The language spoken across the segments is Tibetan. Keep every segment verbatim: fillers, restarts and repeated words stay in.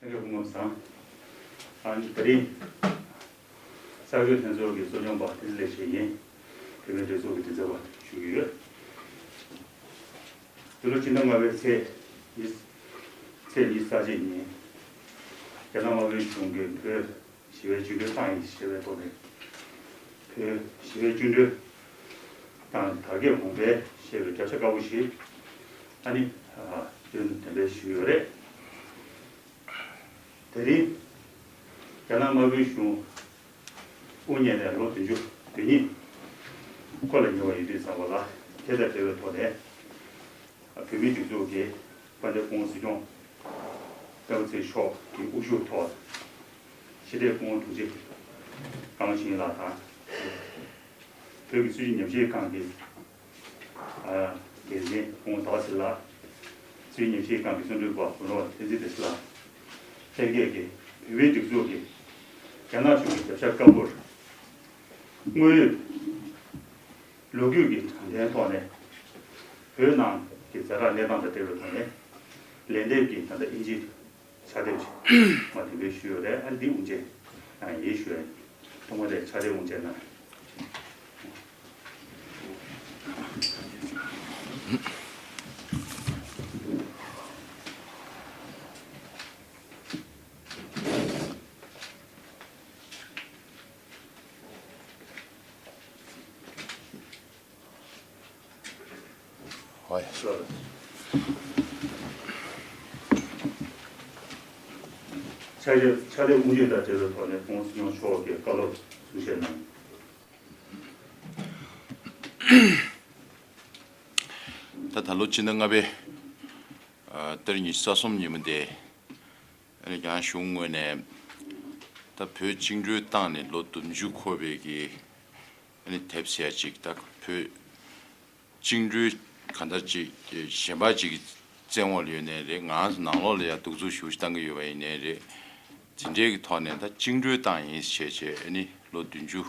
ལྷན་རྒྱས་སྐུ་ཁམས་བཟང་། ཨ་ནི་དེ་རིང་གསར་འགོད་ལྷན་ཚོགས་ཀྱི་གཙོ་སྐྱོང་པ་བསྟན་འཛིན་ལེགས་བཤད་ཡིན། བོད་མིའི་སྒྲིག་འཛུགས་ཀྱི་མགྲིན་ཚབ་པ་ཞུ་གི་ཡོད། འདི་ལོ་ཕྱི་ཟླ་ལྔ་པའི་ཚེས་ཉི་ཚེས་ཉི་ཤུ་རྩ་གཅིག་ཉིན་རྒྱ་ནག་དམར་པོའི་གཞུང་གིས་བོད་ཞི་བའི་བཅིངས་འགྲོལ་བཏང་ཡིན་ཞེས་པའི་ཐོག་ནས། བོད་ཞི་བའི་བཅིངས་འགྲོལ་དང་དར་རྒྱས་གོང་འཕེལ་ཞེས་པའི་རྒྱབ་ཤ་དཀར་པོ་ཞིག་ཨ་ནི་ཨ་བཏོན་གཏན་འབེབས་ཞུས་ཡོད་རེད། དེ་རིང་རྒྱ་ནག་དམར་པོའི་གཞུང་དབུ་བརྙེས་ནས་ལོ་བདུན་ཅུ་དོན་གཉིས་འཁོར་ལ་ཉེ་བ་ཡིན་དུས་ཙམ་པ་ལ། དེ་དང་འབྲེལ་བའི་ཐོག་ནས་བོད་མིའི་སྒྲིག་འཛུགས་ཀྱི་དཔལ་ལྡན་སྐུ་ངོ་སྲིད་སྐྱོང་སྤེན་པ་ཚེ་རིང་མཆོག་གི་དབུ་བཞུགས་ཐོག་ཕྱི་དྲིལ་སྐུ་ངོ་དྲུང་ཆེ་ཀརྨ་ཆོས་དབྱིངས་ལགས་དང་། བོད་ཀྱི་སྲིད་བྱུས་ཉམས་ཞིབ་ཁང་གི་འགན་འཛིན་སྐུ་ངོ་ཟླ་བ་ཚེ་རིང་ལགས། སྲིད་བྱུས་ཉམས་ཞིབ་ཁང་གི་གསུང་སྒྲོས་པ་དགུང་ལོ་བསྟན་འཛིན་བདེ་ཆེན་ལགས། ལྷན་རྒྱས་ཀྱིས་བོད་མིའི་སྒྲིག་འཛུགས་ཀྱིས་རྒྱ་ནག་གཞུང་གི་རྒྱབ་ཤ་དཀར་པོར་དངོས་ཡོད་ལོ་རྒྱུས་ཀྱི་དྲང་བདེན་ཐོག་ནས་བོད་ནང་གི་ཛ་དྲག་གནས་སྟངས་དང་འབྲེལ་བའི་ཐོག་ནས་ལན་འདེབས་ཀྱི་ད་ལྟ་དབྱིན་ཇིའི་ཕྱག་དེབ་ཅིག་མར་འདོན་སྤེལ་ཞུས་ཡོད་རེད། ཨ་འདི་དབུ་འབྱེད་ཡིན་ཞུ་ཡ་ཡིན། ཐོག་མ་དེ་ཕྱག་དེབ་དབུ་འབྱེད་གནང་། ཕྱག་དེབ་ཕྱག་དེབ་དབུ་འབྱེད་དང་འབྲེལ་བའི་ཐོག་ནས་སྐུ་ངོ་སྲིད་སྐྱོང་མཆོག་གིས་བཀའ་སློབ་གསུང་བཤད་གནང་། ད་ད་ལོ་སྤྱི་ཟླ་ལྔ་པའི་ཨ་ཏ་རིག་ཉི་ཤུ་རྩ་གསུམ་ཉིན་མོ་དེ། ཨ་ནི་རྒྱ་ནག་གཞུང་ངོས་ནས་ད་བོད་བཅིངས་འགྲོལ་བཏང་ནས་ལོ་བདུན་ཅུ་འཁོར་བའི་གི་ཨ་ནི་དེབ་ཟེར་ཡ་ཅིག་ད་བོད་བཅིངས་འགྲོལ་གང་ལྟར་ཅིག་གཞན་པ་ཅིག་གི་བཙན་འོག་ལ་ཡོད་ནའི་རེད། ང་རང་ཚོ་ནང་ལོགས་ལ་ཡ་གདུག་རྩུབ་ཞེ་པོ་ཅིག་བཏང་གི་ཡོད་པ་ཡིན་ནའི་རེད། དེ་འདྲའི་གི་ཐོག་ནས་ད་བཅིངས་འགྲོལ་བཏང་ཡིན་ཞེས་བྱས་ཨ་ནི་ལོ་བདུན་ཅུ་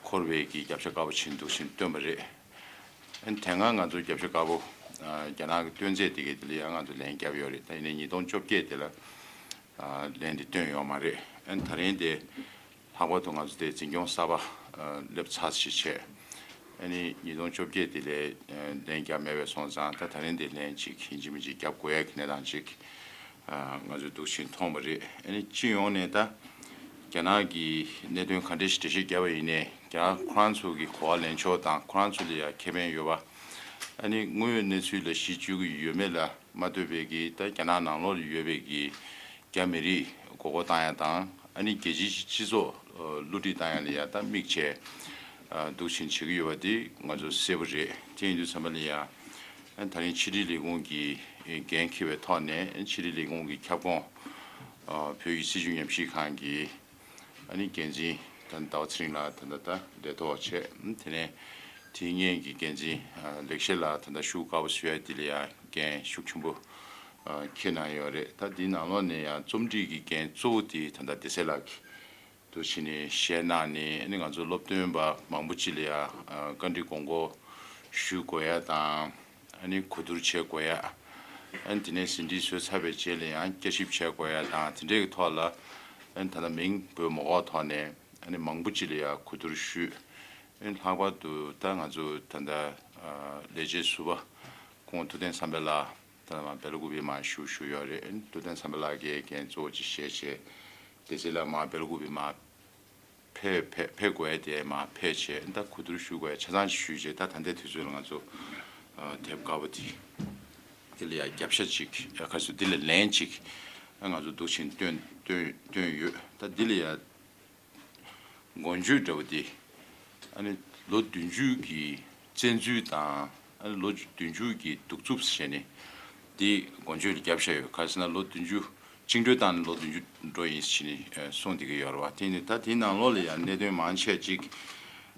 འཁོར་བའི་གི་རྒྱབ་ཤ་དཀར་པོ་ཕྱིན་འདུག་ཕྱིན་བཏོན་པ་རེད། ཨ་ནི་དེ་སྔ་ང་ཚོ་རྒྱབ་ཤ་དཀར་པོ་ཨ་རྒྱ་ནག་གི་བཏོན་ཚད་དེ་གའི་དེ་ལ་ཡང་ང་ཚོ་ལན་བརྒྱབ་ཡོད་རེད། ད་ཡིན་ནའི་ཉིས་སྟོང་བཅོ་བརྒྱད་དེ་ལ་ཨ་ལན་དེ་བཏོན་ཡོད་མ་རེད། ཨ་ནི་ད་རིང་དེ་ལྷག་པར་དུ་ང་ཚོ་དེ་འཛིན་སྐྱོང་གསར་པ་ཨ་སླེབས་ཚར་ཞིག་བྱས། ཨ་ནི་ཉིས་སྟོང་བཅོ་བརྒྱད་དེ་ལ་ཨ་ལན་བརྒྱབ་མེད་པ་སོང་ཙང་། ད་ད་རིང་དེ་ལན་ཅིག་ཡིན་གཅིག་མིན་གཅིག་བརྒྱབ་དགོས་ཡ་གི་གནས་སྟངས་ཅིག་ཨ་ང་ཚོས་འདུག་ཕྱིན་མཐོང་བ་རེད། ཨ་ནི་སྤྱི་ཡོངས་ནས་ད་རྒྱ་ནག་གིས་གནད་དོན་ག་འདྲ་ཞིག་འགྲེལ་བཤད་བརྒྱབ་པ་ཡིན་ནའི་རྒྱ་ནག་ཁོ་རང་ཚོ་གི་གོ་བ་ལེན་ཕྱོགས་དང་ཁོ་རང་ཚོ་ལ་ཡ་ཁེ་ཕན་ཡོད་པ། ཨ་ནི་དངོས་ཡོད་གནས་ཚུལ་ལ་གཞི་བཅོལ་གྱི་ཡོད་མེད་ལ་མ་ལྟོས་པའི་གི་ད་རྒྱ་ནག་ནང་ལོགས་ལ་ཡོད་པའི་གི་རྒྱ་མི་རིགས་མགོ་སྐོར་བཏང་ཡ་དང་། ཨ་ནི་རྒྱལ་སྤྱིའི་སྤྱི་ཚོགས་བསླུ་བྲིད་བཏང་ཡ་ལ་ཡ་ད་དམིགས་བྱས་འདུག་ཕྱིན་བྱེད་ཀྱི་ཡོད་པ་དེ་ང་ཚོ་གསལ་པོ་རེད། དེ་ཡིན་དུས་ཙམ་པ་ལ་ཡ་ཨ་ནི་ད་རིང་ཕྱི་དྲིལ་ལས་ཁུངས་ཀྱི་འགན་འཁྱེར་བའི་ཐོག་ནས། ཕྱི་དྲིལ་ལས་ཁུངས་ཀྱི་ཁྱབ་ཁོངས་བོད་ཀྱི་སྲིད་བྱུས་ཉམས་ཞིབ་ཁང་གི་ཨ་ནི་འགན་འཛིན་ད་ཟླ་བ་ཚེ་རིང་ལགས་ད་ལྟ་ད་ལས་ཐོག་བྱས། དེ་ནས་དེའི་སྔོན་གྱི་འགན་འཛིན་ལེགས་བཤད་ལགས་ད་ལྟ་ཤུགས་དཀར་པོ་བཟོ་ཡ་དེ་ལ་ཡང་འགན་ཤུགས་ཆེན་པོ་འཁྱེར་གནང་ཡོད་རེད། ད་འདིའི་ནང་ལོགས་ནས་ཡང་རྩོམ་སྒྲིག་གི་འགན་གཙོ་བོ་དེ་ད་ལྟ་སྡེ་སྲིད་ལགས་ཀྱིས་འདུག་ཕྱིན་ནས་བཞེས་གནང་ནས། ཨ་ནི་ང་ཚོ་སློབ་སྟོན་པ་མང་པོ་ཅིག་ལ་ཡང་བཀའ་འདྲི་དགོངས་སྐོར་ཞུ་དགོས་ཡ་དང་། ཨ་ནི་གོ་བསྡུར་བྱེད་དགོས་ཡ། ཨ་ནི་དེ་ནས་ཟིན་བྲིས་བཟོས་ཚར་བའི་རྗེས་ལ་ཡང་བསྐྱར་ཞིབ་བྱེད་དགོས་ཡ་དང་། དེ་འདྲའི་གི་ཐོག་ལ་ཨ་ནི་ད་ལྟ་མིང་འབོད་མ་དགོས་ཐོག་ནས་ཨ་ནི་མང་པོ་ཅིག་ལ་ཡང་གོ་བསྡུར་ཞུས། ཨ་ནི་ལྷག་པར་དུ་ད་ང་ཚོ་ད་ལྟ་ལས་བྱེད་ཟུར་པ་སྐུ་ངོ་ཐུབ་བསྟན་བསམ་འཕེལ་ལགས་ད་ལྟ་མར་སྦེལ་ཀོབ་པི་མར་བཞུགས་བཞུགས་ཡོད་རེད། ཨ་ནི་ཐུབ་བསྟན་བསམ་འཕེལ་ལགས་ཀྱིས་འགན་གཙོ་བོ་ཅིག་བཞེས་བྱས། སྡེ་སྲིད་ལགས་མར་སྦེལ་ཀོབ་པི་མར་ཕེབས་ཕེབས་ཕེབས་དགོས་ཡ་དེ་མར་ཕེབས་བྱས། ད་གོ་བསྡུར་ཞུ་དགོས་ཡ་ཆ་ཚང་ཞུས་བྱས། ད་ད་ལྟའི་དུས་ཚོད་ལ་ང་ཚོ་ཨ་དེབ་དཀར་པོ་དེ་འདི་ལ་ཡ་རྒྱབ་ཤ་ཅིག་ཨ་ཁ་སོ་འདི་ལ་ལན་ཅིག་ཨ་ང་ཚོ་འདུག་ཕྱིན་བཏོན་བཏོན་བཏོན་ཡོད། ད་འདི་ལ་ཡ་འགོ་བརྗོད་འདྲ་བོ་དེ། ཨ་ནི་ལོ་བདུན་ཅུ་གི་བཙན་འཛུལ་དང་། ཨ་ནི་ལོ་བདུན་ཅུ་གི་གདུག་རྩུབ་ཟེར་ནས་དེ་འགོ་བརྗོད་ལ་རྒྱབ་ཤ་ཡོད། ག་རེ་ཟེར་ན་ལོ་བདུན་ཅུ་བཅིངས་འགྲོལ་བཏང་ནས་ལོ་བདུན་ཅུ་འགྲོ་ཡིན་ཟེར་ནས་ཨ་གསུངས་བསྡད་ཀྱི་ཡོད་རེད་བ། དེ་ནི་ད་དེའི་ནང་ལོགས་ལ་ཡང་གནད་དོན་མང་ཆེ་ཅིག་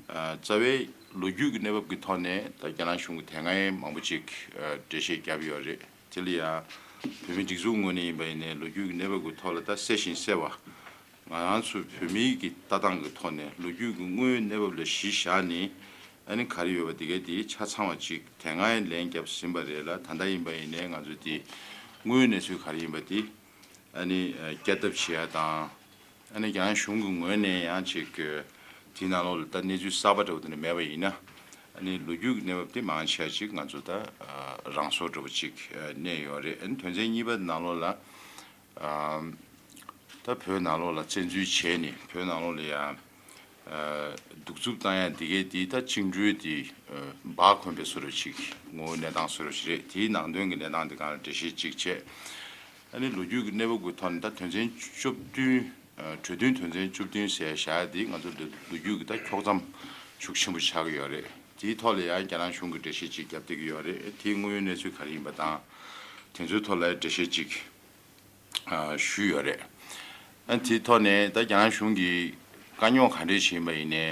ཨ་རྩ་བའི་ལོ་རྒྱུས་ཀྱི་གནས་བབ་ཀྱི་ཐོག་ནས་ད་རྒྱ་ནག་གཞུང་གིས་དེ་སྔའི་མང་པོ་ཅིག་ཨ་འགྲེལ་བཤད་བརྒྱབ་ཡོད་རེད། དེ་ལ་ཡང་བོད་མིའི་སྒྲིག་འཛུགས་ངོས་ནས་ཡིན་པ་ཡིན་ནའི་ལོ་རྒྱུས་ཀྱི་གནས་བབ་ཀྱི་ཐོག་ལ་ད་གསལ་ཞིང་གསལ་བ། ང་རང་ཚོའི་བོད་མིའི་གི་ལྟ་སྟངས་ཀྱི་ཐོག་ནས་ལོ་རྒྱུས་ཀྱི་དངོས་ཡོད་གནས་བབ་ལ་གཞི་བཞག་ནས་ཨ་ནི་ག་རེ་ཡོད་པ་དེ་གའི་དེ་ཆ་ཚང་བ་ཅིག་དེ་སྔའི་ལན་བརྒྱབ་ཟིན་པ་རེད་ལ། ད་ལྟ་ཡིན་པ་ཡིན་ནའི་ང་ཚོ་དེ་དངོས་ཡོད་གནས་ཚུལ་ག་རེ་ཡིན་པ་དེ་ ཨ་ནི་ཨ་བསྐྱར་ལྡབ་བྱེད་ཡ་དང་། ཨ་ནི་རྒྱ་ནག་གཞུང་གི་ངོས་ནས་ཡང་ཅིག་དེའི་ནང་ལོགས་ལ་ད་གནས་ཚུལ་གསར་པ་འདྲ་བོ་དེ་འདྲ་མེད་པ་ཡིན་ན། ཨ་ནི་ལོ་རྒྱུས་ཀྱི་གནས་བབ་དེ་མང་ཆེ་བ་ཅིག་ང་ཚོ་ད་ཨ་རང་སོར་འདྲ་བོ་ཅིག་ཨ་གནས་ཡོད་རེད། ཨ་ནི་དོན་ཚན་གཉིས་པ་ནང་ལོགས་ལ་ཨ་ད་བོད་ནང་ལོགས་ལ་བཙན་འཛུལ་བྱས་ནས་བོད་ནང་ལོགས་ལ་ཡང་ཨ་གདུག་རྩུབ་བཏང་ཡ་འདི་གའི་འདི་ད་བཅིངས་འགྲོལ་འདི་ཨ་འབག་འཁོན་པའི་བཟོ་འདྲ་བོ་ཅིག་ངོ་བོ་གནས་སྟངས་བཟོ་འདྲ་བོ་ཞིག་རེད། དེའི་ནང་དོན་གྱི་གནས་སྟངས་འདི་སྒང་ལ་འགྲེལ་བཤད་ཅིག་བྱས། ཨ་ནི་ལོ་རྒྱུས་ཀྱི་གནས་བབ་ཀྱི་ཐོག་ནས་ད་དོན་ཚན་བཅུ་བདུན། ཨ་གྲོས་མཐུན་དོན་ཚན་བཅུ་བདུན་ཟེར་བཞག་འདི་ང་ཚོ་ལོ་ལོ་རྒྱུས་ཀྱི་ད་འཁྱོག་མཚམས་ཤུགས་ཆེན་པོ་ཆགས་ཀྱི་ཡོད་རེད། དེའི་ཐོག་ལ་ཡང་རྒྱ་ནག་གཞུང་གིས་འགྲེལ་བཤད་ཅིག་བརྒྱབ་བསྡད་ཀྱི་ཡོད་རེད། དེའི་དངོས་ཡོད་གནས་ཚུལ་ག་རེ་ཡིན་པ་དང་། དེ་ཚོའི་ཐོག་ལ་འགྲེལ་བཤད་ཅིག་ཨ་ཞུས་ཡོད་རེད། ཨ་དེའི་ཐོག་ནས་ད་རྒྱ་ནག་གཞུང་གིས་དཀའ་རྙོག་ག་འདྲས་ཤིག་ཡིན་པ་ཡིན་ནའི།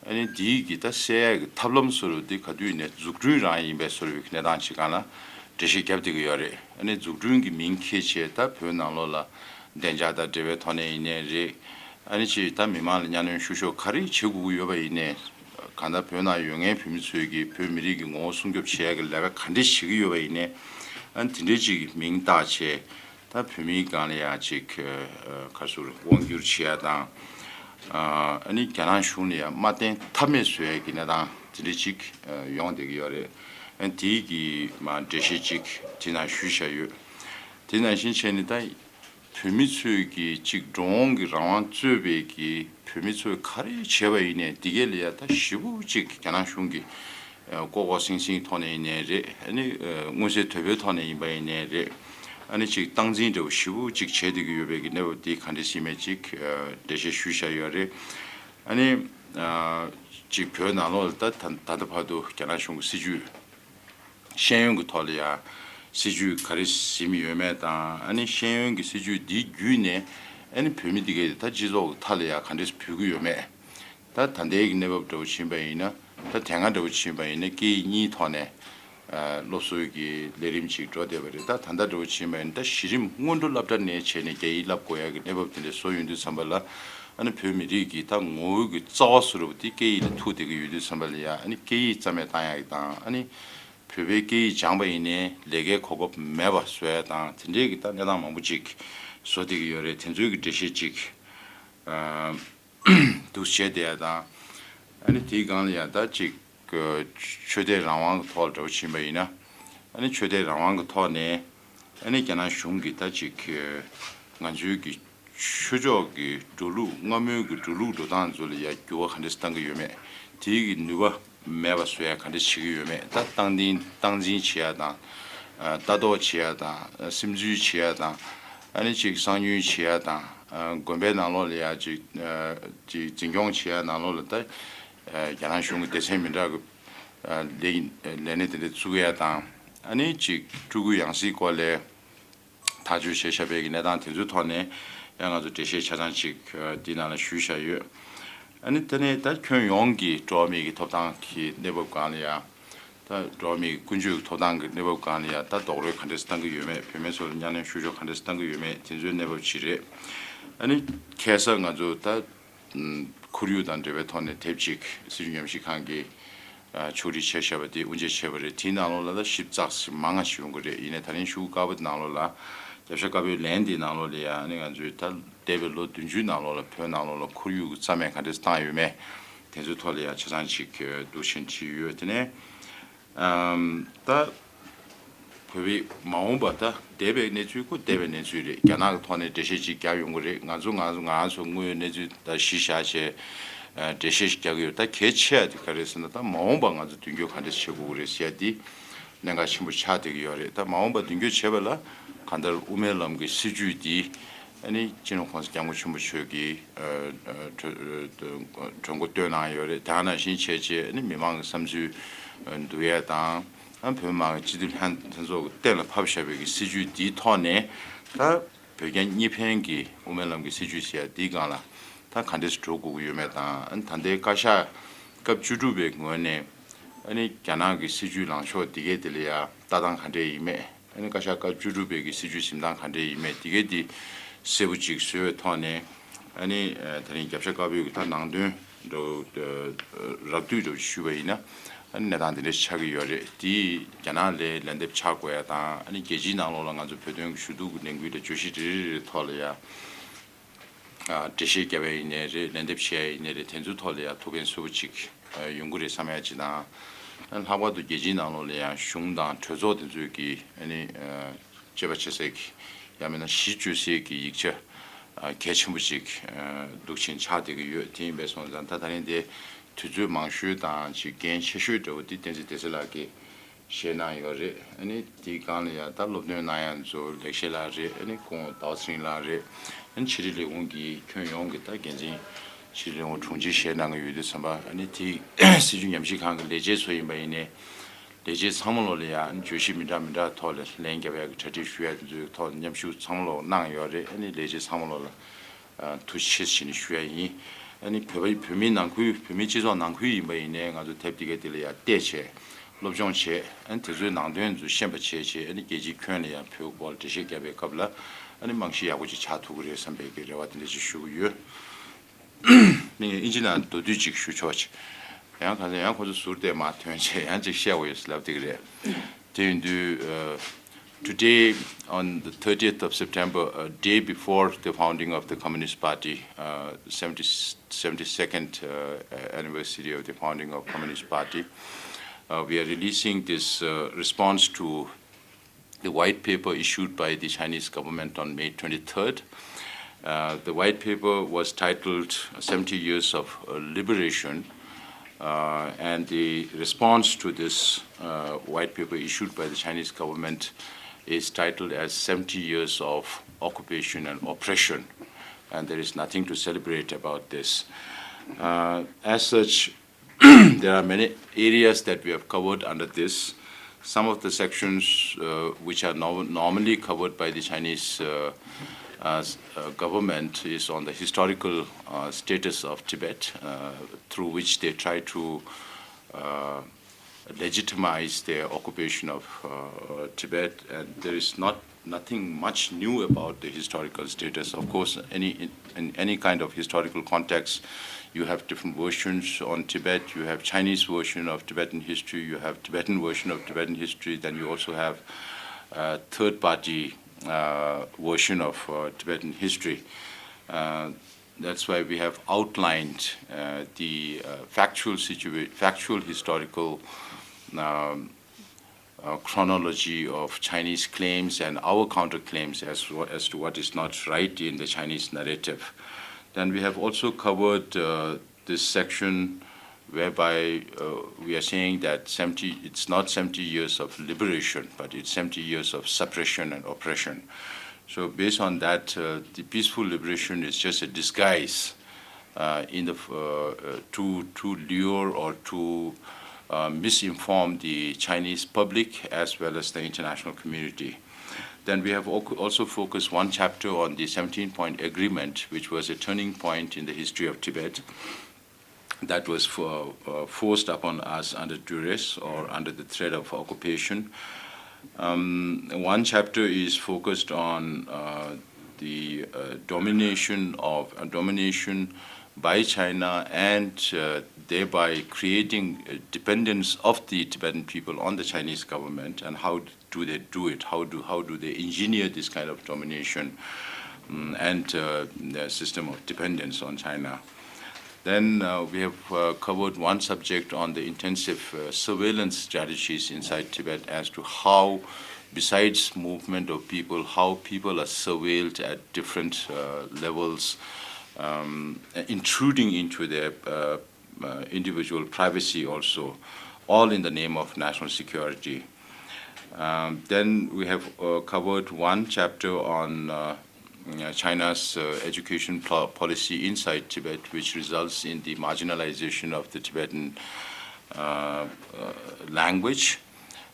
ཨ་ནི་འདིའི་གི་ད་སེལ་ཡག་གི་ཐབས་ལམ་བཟོ་འདྲ་བོ་འདི་ག་དུས་ཡིན་ནའི་འཛུགས་སྐྲུན་རང་ཡིན་པའི་བཟོ་འདྲ་བོའི་གནས་སྟངས་ཅིག་སྒང་ལ་འགྲེལ་བཤད་བརྒྱབ་བསྡད་ཀྱི་ཡོད་རེད། ཨ་ནི་འཛུགས་སྐྲུན་གྱི་མིང་འཁྱེར་བྱས་ད་བོད་ནང་ལོགས་ལ་བདེ་འཇགས་དང་འབྲེལ་བའི་ཐོག་ནས་ཡིན་ནའི་རེད། ཨ་ནི་ཅིག་ད་མི་མང་ལ་གཉའ་གནོན་བཤུ་གཞོག་ག་རེ་བྱེད་དགོས་ཀྱི་ཡོད་པ་ཡིན་ནའི། གང་ལྟར་བོད་ནང་ཡོད་མཁན་བོད་མི་ཚོས་ཀྱི་བོད་མི་རིགས་ཀྱི་ངོ་བོ་སྲུང་སྐྱོབ་བྱེད་ཡག་གི་ལས་ཀ་ག་འདྲས་བྱེད་ཀྱི་ཡོད་པ་ཡིན་ནའི། ཨ་ནི་དེ་འདྲས་ཅིག་གི་མིང་བཏགས་བྱས། ད་བོད་མིའི་སྒང་ལ་ཡང་ཅིག་ཨ་ག་རེ་ཟེར་དབང་བསྒྱུར་བྱེད་ཡ་དང་། ཨ་ནི་རྒྱ་ནག་གཞུང་ལ་ཡང་མ་བརྟེན་ཐབས་མེད་བཟོ་ཡ་གི་གནས་སྟངས་དེ་འདྲ་ཅིག་ཨ་ཡོང་བསྡད་ཀྱི་ཡོད་རེད། ཨ་ནི་དེའི་གི་མ་འགྲེལ་བཤད་ཅིག་དེ་ནང་ཞུས་བཞག་ཡོད། དེ་ནང་བཞིན་བྱས་ནས་ད་བོད་མི་ཚོས་ཀྱི་ཅིག་འགྲོ་འོང་གི་རང་དབང་རྩོད་པའི་གི་བོད་མི་ཚོས་ག་རེ་བྱས་པ་ཡིན་ནའི་འདི་གས་ལ་ཡང་ད་ཞེ་པོ་ཅིག་རྒྱ་ནག་གཞུང་གིས་ཨ་ལྐོག་ལྐོག་ཟིང་ཟིང་ཐོག་ནས་ཡིན་ནའི་རེད། ཨ་ནི་ཨ་མངོན་གསལ་དོད་པོའི་ཐོག་ནས་ཡིན་པ་ཡིན་ནའི་རེད། ཨ་ནི་ཅིག་སྟངས་འཛིན་འདྲ་བོ་ཞེ་པོ་ཅིག་བྱས་བསྡད་ཀྱི་ཡོད་པའི་གི་གནས་བབ་འདི་ག་འདྲས་ཡིན་མིན་ཅིག་ཨ་འགྲེལ་བཤད་ཞུས་བཞག་ཡོད་རེད། ཨ་ནི་ཨ་ཅིག་བོད་ནང་ལོགས་ལ་ད་ད་ད་ལྟ་བར་དུ་རྒྱ་ནག་གཞུང་གི་སྲིད་ཇུས། ཤེས་ཡོན་གྱི་ཐོག་ལ་ཡང་སྲིད་ཇུས་ག་རེ་ཟིན་ཡོད་མེད་དང་། ཨ་ནི་ཤེས་ཡོན་གྱི་སྲིད་ཇུས་འདི་བརྒྱུད་ནས་ཨ་ནི་བོད་མི་འདི་གས་ད་སྤྱི་ཚོགས་ཀྱི་མཐའ་ལ་ཡང་ག་འདྲས་ཕུལ་གྱི་ཡོད་མེད། ད་ད་ལྟའི་གི་གནས་བབ་འདྲ་བོ་ཕྱིན་པ་ཡིན་ན། ད་དེ་སྔ་འདྲ་བོ་ཕྱིན་པ་ཡིན་ན་སྐད་ཡིག་གཉིས་ཐོག་ནས་ཨ་སློབ་གསོའི་གི་ལས་རིམ་ཅིག་འགྲོ་བསྡད་པ་རེད། ད་ད་ལྟ་འདྲ་བོ་ཕྱིན་པ་ཡིན་ན་ད་གཞི་རིམ་སྔོན་འགྲོ་སློབ་གྲྭ་ནས་བྱས་ནས་རྒྱ་ཡིག་བསླབ་དགོས་ཡ་གི་གནས་བབ་དེ་འདྲ་བཟོ་ཡོང་དུས་ཙམ་པ་ལ། ཨ་ནི་བོད་མི་རིགས་ཀྱི་ད་ངོ་བོ་གི་རྩ་བ་བཟོ་འདྲ་བོ་དེ་སྐད་ཡིག་ལ་ཐུག་བསྡད་ཀྱི་ཡོད་དུས་ཙམ་པ་ལ་ཡ། ཨ་ནི་སྐད་ཡིག་རྩ་མེད་བཏང་ཡ་གི་དང་། ཨ་ནི་བོད་པའི་སྐད་ཡིག་སྦྱངས་པ་ཡིན་ནའི་ལས་ཀའི་གོ་སྐབས་མེད་པ་བཟོ་ཡ་དང་། དེ་འདྲའི་གི་ད་གནས་སྟངས་མང་པོ་ཅིག་བཟོ་བསྡད་ཀྱི་ཡོད་རེད། དེ་ཚོའི་གི་འགྲེལ་བཤད་ཅིག་ཨ་འདུག་བྱས་བསྡད་ཡ་དང་། ཨ་ནི་དེའི་སྒང་ལ་ཡ་ད་ཅིག་ཆོས་དད་རང་དབང་གི་ཐོག་ལ་འདྲ་བོ་ཕྱིན་པ་ཡིན་ན། ཨ་ནི་ཆོས་དད་རང་དབང་གི་ཐོག་ནས་ཨ་ནི་རྒྱ་ནག་གཞུང་གིས་ད་ཅིག་ང་ཚོའི་གི་ཆོས་ཕྱོགས་ཀྱི་འགྲོ་ལུགས། སྔ་མོའི་གི་འགྲོ་ལུགས་འགྲོ་སྟངས་ཚོ་ལ་ཡ་འགྱུར་བ་ག་འདྲས་བཏང་གི་ཡོད་མེད། དེའི་གི་ནུས་པ་མེད་པ་བཟོ་ཡ་ག་འདྲས་བྱེད་ཀྱི་ཡོད་མེད། ད་སྟངས་འཛིན་སྟངས་འཛིན་བྱེད་ཡ་དང་། ཨ་ལྟ་རྟོག་བྱེད་ཡ་དང་། ཨ་སིམ་འཛུལ་བྱེད་ཡ་དང་། ཨ་ནི་ཅིག་གསང་ཉུལ་བྱེད་ཡ་དང་། ཨ་དགོན་པའི་ནང་ལོགས་ལ་ཡ་ཅིག་ཨ་ཅིག་འཛིན་སྐྱོང་བྱེད་ཡ་ནང་ལོགས་ལ་ད་ཨ་རྒྱ་ནག་གཞུང་གི་སྡེ་ཚན་མི་འདྲ་གི་ཨ་ལས་ལས་གནས་དེ་འདྲ་བཙུགས་ཡ་དང་། ཨ་ནི་ཅིག་སྤྲུལ་སྐུ་ཡང་སྲིད་སྐོར་ལ་ཐག་གཅོད་བྱས་བཞག་པའི་གི་གནས་སྟངས་དེ་ཚོའི་ཐོག་ནས་ཡང་ང་ཚོ་འགྲེལ་བཤད་ཆ་ཚང་ཅིག་ཨ་འདི་ནང་ལ་ཞུས་བཞག་ཡོད། ཨ་ནི་དེ་ནས་ད་ཁྱོན་ཡོངས་ཀྱི་འགྲོ་བ་མིའི་གི་ཐོབ་ཐང་གི་གནས་བབ་སྒང་ལ་ཡང་། ད་འགྲོ་བ་མིའི་ཀུན་སྤྱོད་ཀྱི་ཐོབ་ཐང་གི་གནས་བབ་སྒང་ལ་ཡང་ད་རྡོག་རོལ་ག་འདྲས་བཏང་གི་ཡོད་མེད། བུད་མེད་ཚོ་ལ་གཉའ་གནོན་བཤུ་གཞོག་ག་འདྲས་བཏང་གི་ཡོད་མེད། དེ་ཚོའི་གནས་བབ་ཅིག་རེད། ཨ་ནི་ཁ་སང་ང་ཚོ་ད་ཁོར་ཡུག་དང་འབྲེལ་བའི་ཐོག་ནས་དེབ་ཅིག་སྲིད་བྱུས་ཉམས་ཞིབ་ཁང་གིས་ཨ་ཕྱོགས་སྒྲིག་བྱས་བཞག་པ་དེ་དབུ་འབྱེད་བྱས་པ་རེད། དེའི་ནང་ལོགས་ལ་ད་ཞིབ་ཚགས་ཤིག་མང་ང་ཞིག་ཡོང་གི་རེད། ཡིན་ནའི་ད་རིང་ཤོག་བུ་དཀར་པོ་དེ་ནང་ལོགས་ལ། རྒྱབ་ཤ་དཀར་པོའི་ལན་དེའི་ནང་ལོགས་ལ་ཡང་ཨ་ནི་ང་ཚོས་ད་འདས་པའི་ལོ་བདུན་ཅུའི་ནང་ལོགས་ལ་བོད་ནང་ལོགས་ལ་ཁོར་ཡུག་གི་རྩ་མེད་ག་འདྲས་བཏང་ཡོད་མེད། དེ་ཚོའི་ཐོག་ལ་ཡང་ཆ་ཚང་ཅིག་འདུག་བྱས་བྲིས་ཡོད། དེ་ནས་ཨམ་ད་བོད་པའི་མ་འོངས་པ། ད་འདས་པའི་གནས་ཚུལ་ཁོ་འདས་པའི་གནས་ཚུལ་རེད། རྒྱ་ནག་གི་ཐོག་ནས་འགྲེལ་བཤད་ཅིག་རྒྱག་ཡོང་གི་རེད། ང་ཚོ་ང་ཚོ་ང་ཚོ་དངོས་ཡོད་གནས་ཚུལ་ད་གཞི་བཞག་བྱས་ཨ་འགྲེལ་བཤད་ཞིག་རྒྱག་གི་ཡོད། ད་གལ་ཆེ་བ་དེ་ག་རེ་ཟེར་ན། ད་མ་འོངས་པ་ང་ཚོ་མདུན་སྐྱོད་ག་འདྲས་བྱེད་དགོས་ཀྱི་རེད་ཟེར་ཡ་དེ་གནད་འགག་ཆེན་པོ་ཆགས་བསྡད་ཀྱི་ཡོད་རེད། ད་མ་འོངས་པ་མདུན་སྐྱོད་བྱེད་པ་ལ་གང་ལྟར་དབུ་མའི་ལམ་གྱི་སྲིད་བྱུས་འདི་ཨ་ནི་སྤྱི་ནོར་༸གོང་ས་༸སྐྱབས་མགོན་ཆེན་པོ་མཆོག་གིས་ཨ་ཨ་གྲོས་འགོ་བཏོན་གནང་ཡོད་རེད། དེ་ནང་བཞིན་བྱས་བྱས་ཨ་ནི་མི་མང་གི་བསམ་ཚུལ་འདུལ་ཡ་དང་། ཨ་བོད་མི་མང་གི་སྤྱི་འཐུས་ལྷན་ལྷན་ཚོགས་ཀྱིས་གཏན་ལ་ཕབ་བཞག་པའི་གི་སྲིད་བྱུས་འདིའི་ཐོག་ནས་ད་བོད་རྒྱ་གཉིས་ཕན་གྱི་དབུ་མའི་ལམ་གྱི་སྲིད་བྱུས་ཟེར་ཡ་འདིའི་སྒང་ལ་ད་ག་འདྲས་སེ་འགྲོ་དགོས་ཀྱི་ཡོད་མེད་དང་། ཨ་ནི་ད་ལྟའི་བཀའ་ཤག་སྐབས་བཅུ་དྲུག་པའི་ངོས་ནས་ཨ་ནི་རྒྱ་ནག་གི་སྲིད་བྱུས་ལངས་ཕྱོགས་འདི་གའི་དེ་ལ་ཡ་ལྟ་སྟངས་ག་འདྲས་ཡིན་མེད། ཨ་ནི་བཀའ་ཤག་སྐབས་བཅུ་དྲུག་པའི་གི་སྲིད་བྱུས་འཛིན་སྟངས་ག་འདྲས་ཡིན་མེད་འདི་གའི་འདི་གསལ་པོ་ཅིག་བཟོས་པའི་ཐོག་ནས། ཨ་ནི་ཨ་དེ་རིང་རྒྱབ་ཤ་དཀར་པོའི་གི་ད་ནང་དོན་ འགྲོ་རགས་བསྡུས་འགྲོ་ཞུས་པ་ཡིན་ན། ཨ་ནི་གནས་སྟངས་དེ་འདྲ་ཆགས་ཀྱི་ཡོད་རེད། དེ་རྒྱ་ནག་ལ་ལན་འདེབས་ཆགས་དགོས་ཡ་དང་། ཨ་ནི་རྒྱལ་སྤྱིའི་ནང་ལོགས་ལ་ང་ཚོ་བོད་དོན་གྱི་ཞུ་གཏུག་གི་ལས་འགུལ་ལ་བརྗོད་གཞི་རེ་རེ་རེ་ཐོག་ལ་ཡ། ཨ། འགྲེལ་བཤད་བརྒྱབ་པ་ཡིན་ནའི་རེད། ལན་འདེབས་བྱས་ཡིན་ནའི་རེད། དེ་ཚོའི་ཐོག་ལ་ཡང་ཐུགས་ཕན་གསོས་པོ་ཅིག་ཨ། ཡོང་གི་རེད་བསམ་ཡ་ཅིག་དང་། ཨ། ལྷག་པར་དུ་རྒྱལ་སྤྱིའི་ནང་ལོགས་ལ་ཡང་གཞུང་དང་གྲོས་ཚོགས་དེ་ཚོས་ཀྱི་ཨ་ནི་ཨ། དཔྱད་པ་བྱེད་སའི་གི་ཡང་མིན་ན་གཞི་བཅོལ་སའི་གི་ཡིག་ཆ་ཨ། གལ་ཆེན་པོ་ཅིག་ཨ། འདུག་ཅིང་ཆགས་བསྡད་ཀྱི་ཡོད། དེ་ཡིན་པས་སོང་ཙང་ད་ད་རིང་དེ་དུས་ཚོད་མང་ཤོས་དང་ཅིག་འགན་ཆེ་ཤོས་འདྲ་བོ་དེ་བསྟན་འཛིན་བདེ་གསལ་ལགས་ཀྱིས་བཞེས་གནང་ཡོད་རེད། ཨ་ནི་དེའི་སྒང་ལ་ཡང་ད་སློབ་སྟོན་གནང་ཡ་ཚོ་ལེགས་བཤད་ལགས་རེད། ཨ་ནི་ཁོང་ཟླ་བ་ཚེ་རིང་ལགས་རེད། ཨ་ནི་ཕྱི་དྲིལ་ལས་ཁུངས་ཀྱི་ཁྱོན་ཡོངས་ཀྱི་ད་འགན་འཛིན་ཕྱི་དྲིལ་ལས་ཁུངས་དྲུང་ཆེ་བཞེས་གནང་གི་ཡོད་དུས་ཙམ་པ། ཨ་ནི་དེ་སྲིད་བྱུས་ཉམས་ཞིབ་ཁང་གི་ལས་བྱེད་ཚོ་ཡིན་པ་ཡིན་ནའི་ལས་བྱེད་ཚང་མ་ལོག་ལ་ཡང་བརྗོད་གཞི་མི་འདྲ་མི་འདྲ་ཐོག་ལ་ལན་རྒྱབ་ཡ་གི་གྲ་སྒྲིག་ཞུ་ཡ་དེ་ཚོའི་ཐོག་མཉམ་ཞུགས་ཚང་མ་ལོག་གནང་ཡོད་རེད། ཨ་ནི་ལས་བྱེད་ཚང་མ་ལོག་ལ། ཨ། ཐུགས་རྗེ་ཆེ་ཞེས་ནས་ཞུ་ཡ་ཡིན། ཨ་ནི་བོད་པ་བོད་མིའི་ནང་ཁུལ་བོད་མིའི་སྤྱི་ཚོགས་ནང་ཁུལ་ཡིན་པ་ཡིན་ནའི་ང་ཚོ་དེབ་དེ་ག་དེ་ལ་ཡ་བལྟས་བྱས་སློབ་སྦྱོང་བྱས། ཨ་ནི་དེ་ཚོའི་ནང་དོན་ཚོ་ཤེས་པ་བྱས་བྱས། ཨ་ནི་རྒྱལ་སྤྱིའི་ཁྱོན་ལ་ཡ་བོད་སྐོར་འགྲེལ་བཤད་བརྒྱབ་པའི་སྐབས་ལ་ཨ་ནི་རྨང་གཞི་ཡག་པོ་ཅིག་ཆགས་ཐུབ་ཀྱི་རེད་བསམ་པའི་གི་རེ་བ་དེ་འདྲ་ཅིག་ཞུ་གི་ཡོད། ཨ་ནི་ཨིན་ཇི་ནང་མདོར་བསྡུས་ཅིག་ཞུ་ཆོག་ཅིག་ཡང་གང་ཟེར་ཡང་ཁོ་ཚོ་ཟུར་བལྟས་མ་ཐོན་བྱས་ཡང་ཅིག་བཤད་དགོས་ཡོད་ཟེར་ལབ་བསྡད་ཀྱི་རེད། དེ་ཡིན་དུས། ཨ། Today, on the thirtieth of September, a day before the founding of the Communist Party, uh, seventy, seventy-second uh, anniversary of the founding of Communist Party, uh, we are releasing this uh, response to the white paper issued by the Chinese government on May twenty-third. Uh, the white paper was titled seventy Years of uh, Liberation, uh, and the response to this uh, white paper issued by the Chinese government is titled as seventy Years of Occupation and Oppression, and there is nothing to celebrate about this. Uh, as such, there are many areas that we have covered under this. Some of the sections uh, which are norm- normally covered by the Chinese uh, uh, s- uh, government is on the historical uh, status of Tibet, uh, through which they try to uh, legitimize their occupation of uh, Tibet, and there is not nothing much new about the historical status. Of course, any in, in any kind of historical context, you have different versions on Tibet. You have Chinese version of Tibetan history. You have Tibetan version of Tibetan history. Then you also have uh, third party uh, version of uh, Tibetan history. Uh, that's why we have outlined uh, the uh, factual situa- factual historical um, uh, chronology of Chinese claims and our counterclaims as, wha- as to what is not right in the Chinese narrative. Then we have also covered uh, this section whereby uh, we are saying that seventy, it's not seventy years of liberation, but it's seventy years of suppression and oppression. So based on that, uh, the peaceful liberation is just a disguise uh, in the uh, uh, to to lure or to uh, misinform the Chinese public as well as the international community. Then we have al- also focused one chapter on the seventeen point agreement, which was a turning point in the history of Tibet, that was for, uh, forced upon us under duress or under the threat of occupation. Um, one chapter is focused on uh, the uh, domination of uh, domination by China, and uh, thereby creating a dependence of the Tibetan people on the Chinese government, and how do they do it? How do how do they engineer this kind of domination um, and uh, the system of dependence on China? Then uh, we have uh, covered one subject on the intensive uh, surveillance strategies inside Tibet as to how, besides movement of people, how people are surveilled at different uh, levels, um, intruding into their uh, uh, individual privacy also, all in the name of national security. Um, then we have uh, covered one chapter on uh, uh, China's uh, education pol- policy inside Tibet, which results in the marginalization of the Tibetan uh, uh, language,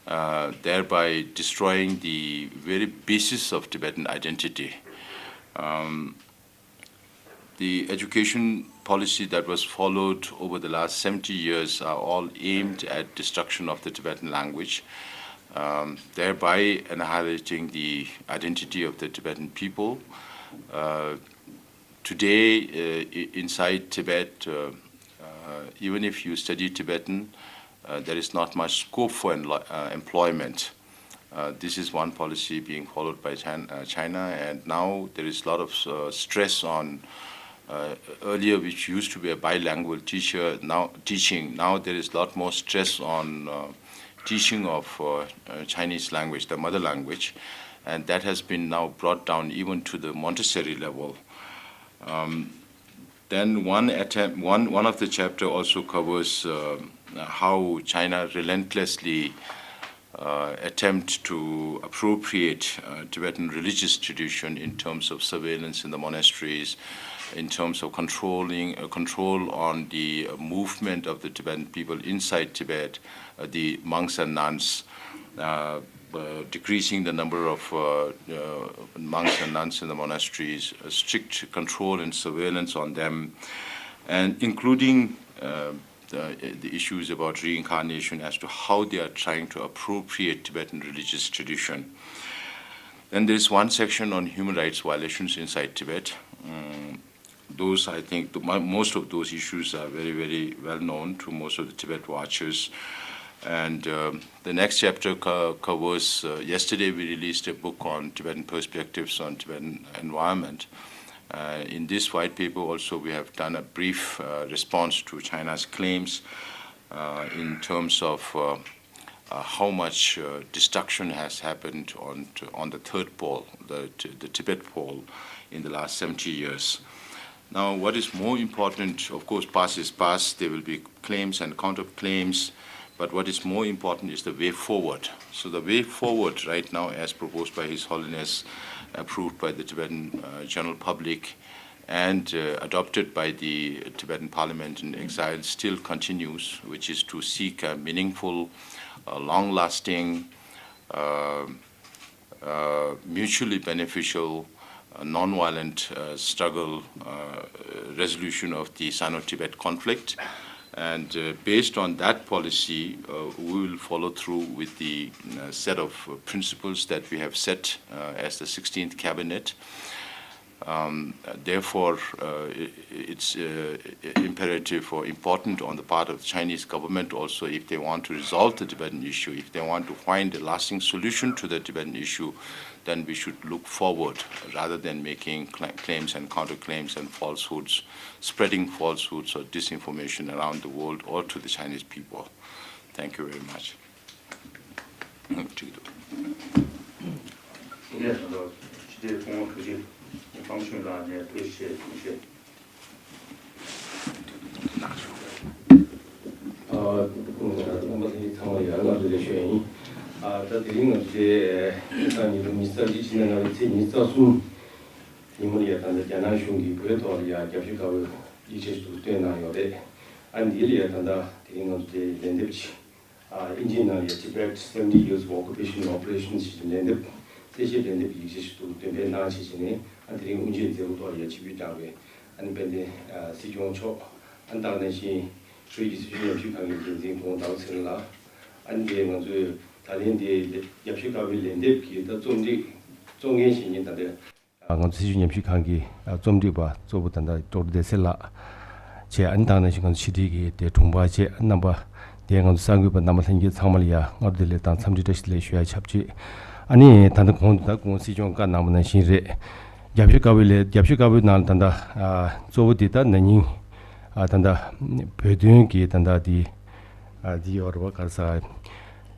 uh, thereby destroying the very basis of Tibetan identity. Um, the education policy that was followed over the last seventy years are all aimed at destruction of the Tibetan language, um, thereby annihilating the identity of the Tibetan people. Uh, today, uh, i- inside Tibet, uh, uh, Uh, even if you study Tibetan, uh, there is not much scope for enlo- uh, employment. Uh, this is one policy being followed by China, uh, China, and now there is a lot of uh, stress on. Uh, earlier, which used to be a bilingual teacher, now teaching. Now there is a lot more stress on uh, teaching of uh, uh, Chinese language, the mother language, and that has been now brought down even to the Montessori level. Um, then one attempt, one, one of the chapter also covers uh, how China relentlessly uh, attempt to appropriate uh, Tibetan religious tradition in terms of surveillance in the monasteries, in terms of controlling uh, control on the uh, movement of the Tibetan people inside Tibet, uh, the monks and nuns. Uh, uh, decreasing the number of uh, uh, monks and nuns in the monasteries, a strict control and surveillance on them, and including uh, the, the issues about reincarnation as to how they are trying to appropriate Tibetan religious tradition. Then there's one section on human rights violations inside Tibet. Um, those, I think, the, mo- most of those issues are very, very well known to most of the Tibet watchers. And um, the next chapter co- covers, uh, yesterday we released a book on Tibetan perspectives on Tibetan environment. Uh, in this white paper also, we have done a brief uh, response to China's claims uh, in terms of uh, uh, how much uh, destruction has happened on, on the third pole, the, the Tibet pole, in the last seventy years. Now, what is more important, of course, past is past, there will be claims and counterclaims, but what is more important is the way forward. So, the way forward right now, as proposed by His Holiness, approved by the Tibetan uh, general public, and uh, adopted by the Tibetan Parliament in exile, still continues, which is to seek a meaningful, uh, long lasting, uh, uh, mutually beneficial, uh, non violent uh, struggle uh, resolution of the Sino Tibet conflict. And uh, based on that policy, uh, we will follow through with the uh, set of principles that we have set uh, as the sixteenth cabinet. Um, therefore, uh, i- it's uh, imperative or important on the part of the Chinese government also, if they want to resolve the Tibetan issue, if they want to find a lasting solution to the Tibetan issue, then we should look forward rather than making cla- claims and counterclaims and falsehoods, spreading falsehoods or disinformation around the world or to the Chinese people. Thank you very much. ཅིག་འདུག་ངས་ད་ལྟ་སྤྱི་བདེ་སྐུ་ངོ་དྲུང་ཆེ་ཀང་ཆུན་ལགས་ནས་ཐུགས་རྗེ་ཆེ་གསུང་བཤད། ཨ། རྣམ་པ་ལྷན་རྒྱས་ཚང་མ་ཡར་ལ་འདུག་ལེགས་ཤོས་ཡིན། ཨ། ད་དེ་རིང་ང་ཚོ་དེ་སང་ཉིན་ཉི་ཤུ་རྩ་གཅིག་ཕྱི་ཟླ་ལྔ་པའི་ཚེས་ཉི་ཤུ་རྩ་གསུམ་ཉིན་མོ་ལ་ཡ་ད་ལྟ་རྒྱ་ནག་གཞུང་གིས་བོད་ཐོག་ལ་ཡ་རྒྱབ་སྐྱོར་དཀའ་བའི་ཡིག་ཆ་ཞིག་ཏུ་བཏོན་གནང་ཡོད་རེད། ཨ། འདི་ལ་ཡ་ད་ལྟ་དེ་རིང་ང་ཚོ་དེ་ལན་འདེབས་ཅིག་ཨ། དབྱིན་ཇིའི་ནང་ལ་ཡ་Tibet seventy years of occupation and oppression ཞེས་པའི་ལན་འདེབས། གསལ་བཤད་ལན་འདེབས་ཀྱི་ཡིག་ཆ་ཞིག་ཏུ་འདོན་སྤེལ་གནང་བྱས་བྱས་ནས། ཨ། དེ་རིང་དབུ་འབྱེད་མཛད་སྒོ་ཐོག་ལ་ཡ་ཆིབས་བསྒྱུར་བསྐྱངས་པའི་ཨ་ནི་དཔལ་ལྡན་ཨ་སྲིད་སྐྱོང་མཆོག་ཨ་ནི་ད་ག་ནང་བཞིན་བོད་ཀྱི་སྲིད་བྱུས་ཉམས་ཞིབ་ཁང་གི་འགན་འཛིན་ཁོང་ཟླ་བ་ཚེ་རིང་ལགས། ཨ་ནི་དེ་ང་ཚོས་ད་ལན་དེ་རྒྱབ་སྐྱོར་དཀའ་བའི་ལན་འདེབས་ཀྱི་ད་རྩོམ་སྒྲིག་གཙོ་འགན་བཞེས་མཁན་ད་ལྟ། ང་ཚོ་སྲིད་བྱུས་ཉམས་ཞིབ་ཁང་གི་རྩོམ་སྒྲིག་པ་གཙོ་བོ་ད་ལྟ་ཌོག་ཊར་བདེ་གསལ་ལགས་བྱས། ཨ་ནི་ད་ག་ནང་བཞིན་ང་ཚོ་ཕྱི་དྲིལ་གྱི་དེ་དྲུང་འཕར་བྱས། རྣམ་པ་དེ་ང་ཚོ་གསར་འགོད་པ་རྣམ་པ་ལྷན་རྒྱས་ཚང་མ་ལ་ཡ་སྔ་དྲོ་བདེ་ལེགས་དང་འཚམས་འདྲི་བཀྲ་ཤིས་བདེ་ལེགས་ཞུ་ཡ་ཆབས་ཅིག་ཨ་ནི་ད་ལྟ་གོང་དུ་ད་གོང་སྲིད་སྐྱོང་བཀའ་གནང་བ་ནང་བཞིན་རེད། རྒྱབ་སྐྱོར་དཀའ་བའི་ལས། རྒྱབ་སྐྱོར་དཀའ་བའི་ནང་ལ་ད་ལྟ་ཨ་གཙོ་བོ་དེ་ད་ན་ནིང་ཨ་ད་ལྟ་བོད་དོན་གྱི་ད་ལྟ་དེ་ཨ་འདི་ཡོད་རེད་བ། ག་རེ་ཟེར།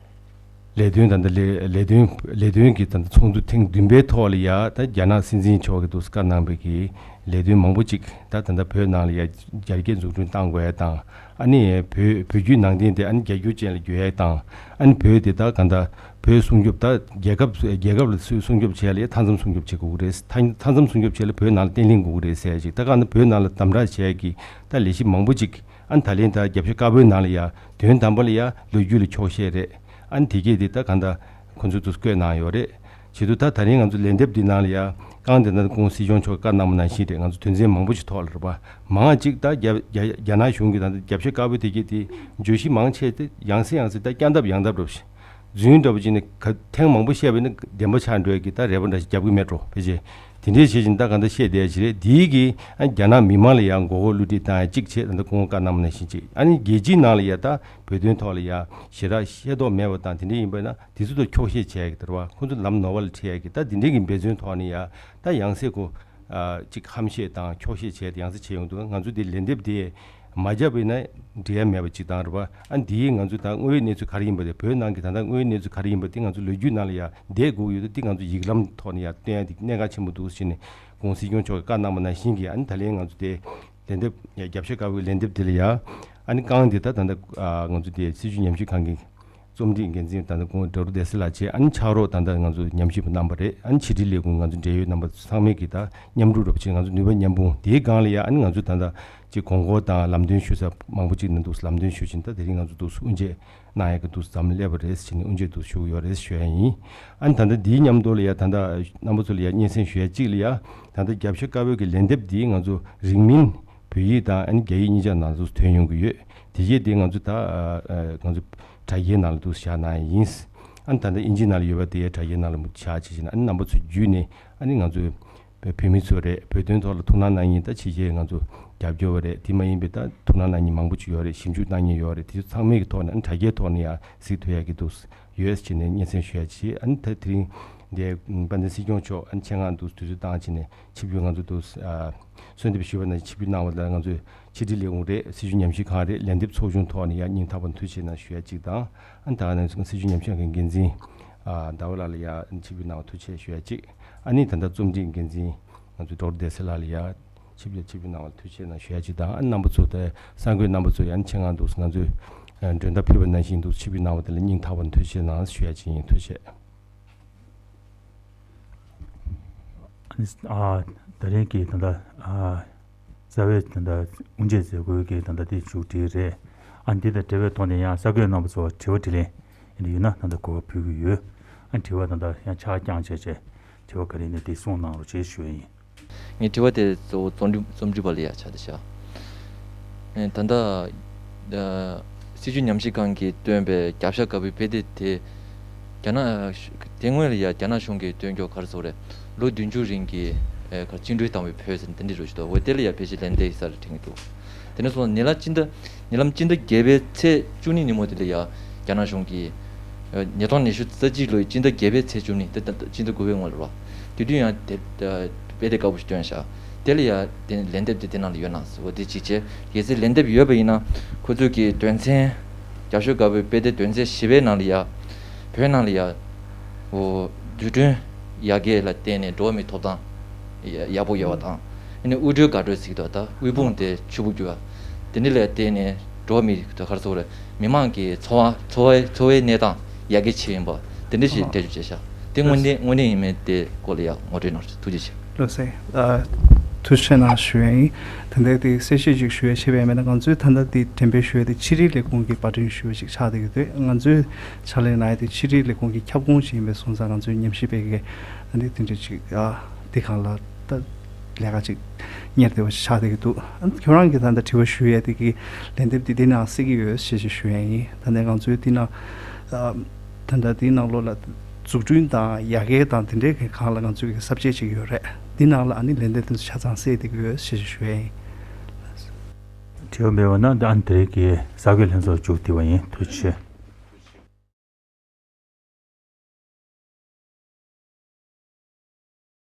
ལས་དོན་ད་ལྟ་ལས་ལས་དོན་ལས་དོན་གྱི་ད་ལྟ་ཚོགས་འདུ་ཐེངས་བདུན་པའི་ཐོག་ལ་ཡ་ད་རྒྱ་ནག་སྲིད་འཛིན་མཆོག་གིས་འདུག་སེ་བཀའ་གནང་བའི་གི་ལས་དོན་མང་པོ་ཅིག་ད་ད་ལྟ་བོད་ནང་ལ་ཡ་རྒྱ་སྐྱེད་འཛུགས་སྐྲུན་བཏང་དགོས་ཡ་དང་། ཨ་ནི་བོད་བོད་བརྒྱུད་ནང་བསྟན་དེ་ཨ་ནི་རྒྱ་སྒྱུར་ཅན་ལ་བསྒྱུར་ཡ་དང་། ཨ་ནི་བོད་དེ་ད་ག་ད་བོད་སྲུང་སྐྱོབ་ད་རྒྱལ་ཁབ་རྒྱལ་ཁབ་ལ་སྲུང་སྐྱོབ་བྱས་ལ་ཡ་མཐའ་མཚམས་སྲུང་སྐྱོབ་བྱེད་དགོས་ཀྱི་རེད། མཐའ་མཐའ་མཚམས་སྲུང་སྐྱོབ་བྱས་ལ་བོད་ནང་ལ་བརྟན་ལྷིང་དགོས་ཀྱི་རེད་ཟེར་ཡ་ཅིག་ད་ག་ནི་བོད་ནང་ལ་དམ་དྲག་བྱས་ཀྱི་ད་ལས་གཞི་མང་པོ་ཅིག་ཨ་ནི་ད་ལན་ད་རྒྱབ་སྐྱོར་དཀར་པོའི་ནང་ལ་ཡ་དོན་དམ་པ་ལ་ཡ་ལོ་རྒྱུས་ལ་འཁྱོག་བཤད་རེད། ཨ་ནི་དེ་གས་དེ་ད་གང་ལྟར་ཁོ་ཚོས་དུ་བཀོད་གནང་ཡོད་རེད། བྱེད་དུས་ད་ད་རིང་ང་ཚོ་ལན་འདེབས་འདི་ནང་ལ་ཡ་རྐང་དེ་ན་ཁོང་སྲིད་སྐྱོང་མཆོག་བཀའ་གནང་བ་ནང་བཞིན་རེད། ང་ཚོ་དོན་ཚན་མང་པོ་ཞིག་ཐོག་ལ་རེད་པ། མང་ཅིག་ད་རྒྱ་རྒྱ་རྒྱ་ནག་གཞུང་གི་ད་ལྟ་རྒྱབ་སྐྱོར་དཀར་པོ་དེ་གས་དེ་བརྗོད་གཞི་མང་ཆེ་དེ་ཡང་སེ་ཡང་སེ་ད་སྐྱ་འདབ་ཡང་འདབ་རེད་པ། རྫུན་འདྲ་པོ་ཅིག་ནི་ག་ཐེངས་མང་པོ་བཤད་པ་ནི་བདེན་པ་ཆགས་འགྲོ་ཡ་གི་ད་རེ་བ་འདྲ་ཞིག་རྒྱབ་གི་མེད་འགྲོ་ཕལ་ཆེར། དེ་འདྲས་བྱེད་བཞིན་ད་ག་འདྲ་བཤད་བསྡད་ཀྱི་རེད། དེའི་གི་ཨ་རྒྱ་ནག་མི་མང་ལ་ཡང་མགོ་སྐོར་བསླུ་བྲིད་བཏང་ཡ་གཅིག་བྱས། ད་ལྟ་སྐུ་ངོ་བཀའ་གནང་བ་ནང་བཞིན་གཅིག་ཨ་ནི་རྒྱལ་སྤྱིའི་ནང་ལ་ཡ་ད་བོད་དོན་ཐོག་ལ་ཡ་ཞེ་དྲག་ཤེས་རྟོགས་མེད་པ་དང་དེ་འདྲས་ཡིན་པ་ན་དེ་ཚོ་ད་འཁྱོག་བཤད་བྱས་ཀྱི་ད་རེད་བ། ཁོ་ཚོ་ལམ་ནོར་བ་ལ་ཁྲིད་ཡ་གི་ད་དེ་འདྲས་ཀྱི་འབད་བརྩོན་ཐོག་ནས་ཡ་ད་ཡང་སེ་ཁོ་ཨ་གཅིག་ཧམ་བཤད་དང་འཁྱོག་བཤད་བྱས་ཏེ་ཡང་སེ་བྱས་ཡོང་འདུག་ང་ཚོ་དེ་ལན་འདེབས་དེ་མ་བརྒྱབ་པ་ཡིན་ན་འགྲིག་ཡ་མེད་པ་གཅིག་དང་རེད་བ། ཨ་འདིའི་ང་ཚོ་ད་དངོས་ཡོད་གནས་ཚུལ་ག་རེ་ཡིན་པ་དེ་བོད་ནང་གི་ད་ལྟ་དངོས་ཡོད་གནས་ཚུལ་ག་རེ་ཡིན་པ་དེ་ང་ཚོ་ལོ་རྒྱུས་ནང་ལ་ཡ་བསྡད་དགོས་ཀྱི་ཡོད་དེ་དེ་ང་ཚོ་ཡིག་ལམ་ཐོག་ནས་ཡ་སྟོན་ཡ་དེ་གནད་འགག་ཆེན་པོ་འདུག་ཟེར་ནས་སྐུ་ངོ་སྲིད་སྐྱོང་མཆོག་གིས་བཀའ་གནང་བ་ནང་བཞིན་གྱི་ཨ་ནི་ད་ལན་ང་ཚོ་དེ་ལན་འདེབས་རྒྱབ་ཤོག་དཀར་པོའི་ལན་འདེབས་དེ་ལ་ཡ་ཨ་ནི་རྐང་དེ་ད་ད་ལྟ་ང་ཚོ་དེ་སྲིད་བྱུས་ཉམས་ཞིབ་ཁང་གི་རྩོམ་སྒྲིག་འགན་འཛིན་ད་ལྟ་སྐུ་ངོ་ཌོག་ཊར་བདེ་གསལ་ལགས་བཅས་ཨ་ནི་ཕྱག་རོགས་ད་ལྟ་ང་ཚོ་ཉམས་ཞིབ་པ་གནང་པ་རེད། ཨ་ནི་ཕྱི་དྲིལ་ལས་ཁུངས་ང་ཚོ་འབྲེལ་ཡོད་རྣམ་པ་ཚོ་ཚང་མས་ཀྱིས་ད་མཉམ་རུབ་རོགས་བྱས་ང་ཚོ་ནུས་པ་མཉམ་སྤུངས་དེའི་སྒང་ལ་ཡ་ཨ་ནི་ང་ཚོ་ད་ལྟ་ཅིག་དགོངས་སྐོར་དང་ལམ་སྟོན་ཞུ་ས་མང་པོ་ཅིག་ནས་འདུག་ལམ་སྟོན་ཞུ་བཞིན་ད་དེ་རིང་ང་ཚོ་འདུག་དབུ་འབྱེད་གནང་ཡ་གི་འདུག་འཛོམས་སླེབས་པ་རེད་ཟེར་ནས་དབུ་འབྱེད་འདུག་ཞུ་གི་ཡོད་རེད་ཞུ་ཡ་ཡིན། ཨ་ནི་ད་ལྟ་འདིའི་མཉམ་དུ་ལ་ཡ་ད་ལྟ་རྣམ་པ་ཚོ་ལ་ཡ་སྙན་སེང་ཞུ་ཡ་གཅིག་ལ་ཡ་ད་ལྟ་རྒྱབ་ཤོག་དཀར་པོའི་གི་ལན་འདེབས་འདི་ང་ཚོ་རིང་མིན་བོད་ཡིག་དང་ཨ་ནི་རྒྱ་ཡིག་གཉིས་ཆ་ནང་ལ་ཐོན་ཡོང་གི་ཡོད། དེ་རྗེས་དེ་ང་ཚོ་ད་ཨ་ཨ་ང་ཚོ་དྲ་རྒྱའི་ནང་ལ་འདུག་བཞག་གནང་ཡ་ཡིན། ཨ་ནི་ད་ལྟ་དབྱིན་ཇིའི་ནང་ལ་ཡོད་པ་དེ་ཡ་དྲ་རྒྱའི་ནང་ལ་མུ་བཞག་བྱས་བྱས་ན་ཨ་ནི་རྣམ་པ་ཚོ་བརྒྱུད་ནས་ཨ་ནི་ང་ཚོ་བོད་མི་ཚོ་རེད། བོད་དོན་ཐོག་ལ་ཐུགས་སྣང་གནང་མཁན་ད་ཕྱི་རྒྱལ་ང་ཚོ་རྒྱབ་སྐྱོར་བ་རེད། དེ་མ་ཡིན་པའི་ད་ཐུགས་སྣང་གནང་མཁན་མང་པོ་ཅིག་ཡོད་རེད། ཞིབ་འཇུག་གནང་མཁན་ཡོད་རེད། དེ་ཚོ་ཚང་མའི་གི་ཐོག་ནས་ཨ་ནི་དྲ་རྒྱའི་ཐོག་ནས་ཡ་གཟིགས་ཐུབ་ཡ་གི་འདུག་ཡོད་ཟེར་ནས་སྙན་སེང་ཞུ་ཡ་བྱས། ཨ་ནི་ད་དེ་རིང་འདི་དཔལ་ལྡན་སྲིད་སྐྱོང་མཆོག་ཨ་ནི་ཆེད་མངགས་འདུག་དུས་ཚོད་བཏང་བྱས་ནས་ཆིབས་བསྒྱུར་ང་ཚོ་འདུག་ཨ་གསོལ་འདེབས་ཞུས་པ་ན་ཆིབས་བསྒྱུར་གནང་བ་ལ་ང་ཚོས་ཕྱི་དྲིལ་ལས་ཁུངས་རེད། སྲིད་བྱུས་ཉམས་ཞིབ་ཁང་རེད། ལན་འདེབས་ཚོགས་ཆུང་ཐོག་ནས་ཡ་སྙིང་ཐག་པ་ནས་ཐུགས་རྗེ་ཆེ་གནང་ཞུ་ཡ་གཅིག་དང་། ཨ་ནི་ད་ག་ནང་བཞིན་སྲིད་བྱུས་ཉམས་ཞིབ་ཁང་གི་འགན་འཛིན་ཨ་ཟླ་བ་ལགས་ལ་ཡ་ཆིབས་བསྒྱུར་གནང་བ་ཐུགས་རྗེ་ཆེ་ཞུ་ཡ་གཅིག་ཨ་ནི་ད་ལྟ་རྩོམ་སྒྲིག་འགན་འཛིན་ང་ཚོའི་ཌོག་ཊར་བདེ་གསལ་ལགས་ལ་ཡ་ཆིབས་བསྒྱུར་ཆིབས་བསྒྱུར་གནང་བ་ཐུགས་རྗེ་ཆེ་གནང་ཞུ་ཡ་གཅིག་དང་། ཨ་ནི་རྣམ་པ་ཚོ་དེ་གསར་འགོད་རྣམ་པ་ཚོ་ཡ་ནི་ཆེད་མངགས་འདུག་ང་ཚོས་ཨ་མགྲོན་བརྡ་ཕུལ་བ་ནང་བཞིན་འདུག་ཆིབས་བསྒྱུར་གནང་བ་དེ་ལ་སྙིང་ཐག་པ་ནས་ཐུགས་རྗེ་ཆེ་གནང་ཞུ་ཡ་གཅིག་ཡིན། ཐུགས་རྗེ་ཆེ། ཨ་ནི་ཨ་ད་རིང་གི་ད་ལྟ་ཨ་རྩ་བའི་ད་ལྟ་དབུ་འབྱེད་མཛད་སྒོའི་གི་ད་ལྟ་དེ་མཇུག་སྒྲིལ་རེད། ཨ་འདི་དང་འབྲེལ་བའི་ཐོག་ནས་ཡང་གསར་འགོད་རྣམ་པ་ཚོ་དྲི་བ་དྲིས་ལན་ཡིན་ཡོད་ན་ད་ལྟ་གོ་སྐབས་ཕུལ་གྱི་ཡོད། ཨ་དྲི་བ་ད་ལྟ་ཡང་ཆ་རྐྱང་བྱས་བྱས་དྲི་བ་ག་རེ་ཡིན་ན་དེ་གསུངས་གནང་རོགས་བྱེད་ཞུ་ཡ་ཡིན། ངའི་དྲི་བ་དེ་གཙོ་བོ་རྩོམ་སྒྲིག་རྩོམ་སྒྲིག་པ་ལ་ཡ་ཆ་དེ་བྱ། ཨེ་ད་ལྟ་ཨ་སྲིད་བྱུས་ཉམས་ཞིབ་ཁང་གིས་བཏོན་པའི་རྒྱབ་ཤ་དཀར་པོའི་དཔེ་དེབ་དེ་རྒྱ་ནག་དེ་སྔོན་ལ་ཡ་རྒྱ་ནག་གཞུང་གིས་བཏོན་རྒྱུ་ག་རེ་ཟེར་རེད། ལོ་བདུན་ཅུ་རིང་གི་ཨེ་ག་བཅིངས་འགྲོལ་བཏང་བའི་བོད་ཟེར་འདི་འདྲ་རུ་ཞིག་འདུག་འོ་དེ་ལ་ཡ་ཕལ་ཆེར་ལན་འདེབས་ཡིན་ས་རེད་དྲན་གྱི་འདུག་དེ་ནས་བཟུང་ནས་ཉེ་ལམ་སྤྱི་ཟླ་ཉེ་ལམ་སྤྱི་ཟླ་བརྒྱད་པའི་ཚེས་བཅུ་གཉིས་ཉིན་མོ་དེ་ལ་ཡ་རྒྱ་ནག་གཞུང་གིས་ཉིས་སྟོང་ཉི་ཤུ་རྩ་གཅིག་ལོའི་སྤྱི་ཟླ་བརྒྱད་པའི་ཚེས་བཅུ་གཉིས་དེ་ལྟ་སྤྱི་ཟླ་དགུ་པའི་སྔོན་ལ་རེད་བ། དེ་དུས་ཡང་དེ་དཔེ་དེབ་དཀར་པོ་ཞིག་བཏོན་ཤག་དེ་ལ་ཡ་དེ་ལན་འདེབས་དེ་དེ་ནང་ལ་ཡོད་ན་ཟེར་བ་དེ་གཅིག་བྱས། གལ་སྲིད་ལན་འདེབས་ཡོད་པ་ཡིན་ན་ཁོ་ཚོས་ཀྱི་དོན་ཚན་རྒྱབ་ཤོག་དཀར་པོའི་དཔེ་དེབ་དོན་ཚན་བཞི་པའི་ནང་ལ་ཡ་བོད་ནང་ལ་ཡ་འོ་རྡུལ་ཕྲན་ཡར་རྒྱས་ལ་བརྟེན་ནས་འགྲོ་བ་མིའི་ཐོབ་ཐང་ཡག་པོ་ཡོད་པ་དང་། ཨ་ནི་དབུལ་སྒྲོལ་དགའ་སྤྲོའི་ཚིག་ཐོག་ད་དབུལ་ཕོངས་དེ་ཕྱུག་པོ་འགྱུར་བ། དེ་འདྲ་ལ་བརྟེན་ནས་འགྲོ་བ་མིའི་ད་ག་རེ་ཟེར་དགོས་རེད། མི་མང་གི་འཚོ་བ་འཚོ་བའི་འཚོ་བའི་གནས་སྟངས་ཡར་རྒྱས་ཕྱིན་ཡིན་པ་དེ་འདྲ་ཞིག་ཨ་འགྲེལ་བརྗོད་བྱས་ཤག་དེ་དངོས་གནས་དངོས་གནས་ཡིན་མིན་དེ་སྐོར་ལ་ཡང་ངོ་སྤྲོད་གནང་རོགས། ཐུགས་རྗེ་ཆེ། ལགས་སེ། ཨ་ཐུགས་རྗེ་གནང་ཞུ་ཡ་ཡིན། དེ་འདྲའི་དེ་གསལ་བཤད་ཅིག་ཞུ་ཡ་བྱས་པ་ཡིན་ན་ང་ཚོས་ད་ལྟ་དེ་འགྲེམས་སྤེལ་ཞུ་ཡ་དེ་ཕྱི་དྲིལ་ལས་ཁུངས་ཀྱི་པར་སྐྲུན་ཞུ་བ་ཅིག་ཆགས་བསྡད་ཀྱི་འདུག་ང་ཚོས་ཕྱག་ལས་གནང་ཡ་དེ་ཕྱི་དྲིལ་ལས་ཁུངས་ཀྱི་ཁྱབ་ཁོངས་ཤིག་ཡིན་པའི་སོང་ཙང་ང་ཚོས་ཉམས་ཞིབ་པའི་གི་ཨ་ནི་དེ་འདྲ་ཅིག་ཨ་དེ་སྒང་ལ་ད་ལས་ཀ་ཅིག་གཉེར་བསྡད་པ་ཞིག་ཆགས་བསྡད་ཀྱི་འདུག་ཨ་ཁྱོད་རང་གིས་ད་ལྟ་དྲི་བ་ཞུ་ཡས་དེ་གི་ལན་འདེབས་དེ་འདི་ནང་གསལ་གྱི་ཡོད་ཞེས་ཞུ་ཡས་ཡིན། ད་ནས་ང་ཚོའི་འདི་ནང་ཨ་ད་ལྟ་འདིའི་ནང་ལོགས་ལ་འཛུགས་སྐྲུན་དང་ཡར་རྒྱས་དང་དེ་འདྲའི་གི་སྒང་ལ་ང་ཚོའི་གི་ས་བཅད་ཅིག་ཡོད་རེད། འདི་ནང་ལ་ཨ་ནི་ལན་འདེབས་དེ་ཚོ་ཆ་ཚང་གསལ་བསྡད་ཀྱི་ཡོད་ཞེས་ཞུ་ཡས་ཡིན། དྲི་བ་མེད་པ་ན་ད་ཨ་ནི་དེ་རིང་གི་གསར་འགོད་ལྷན་ཚོགས་མཇུག་བསྡུ་བ་ཡིན། ཐུགས་རྗེ་ཆེ།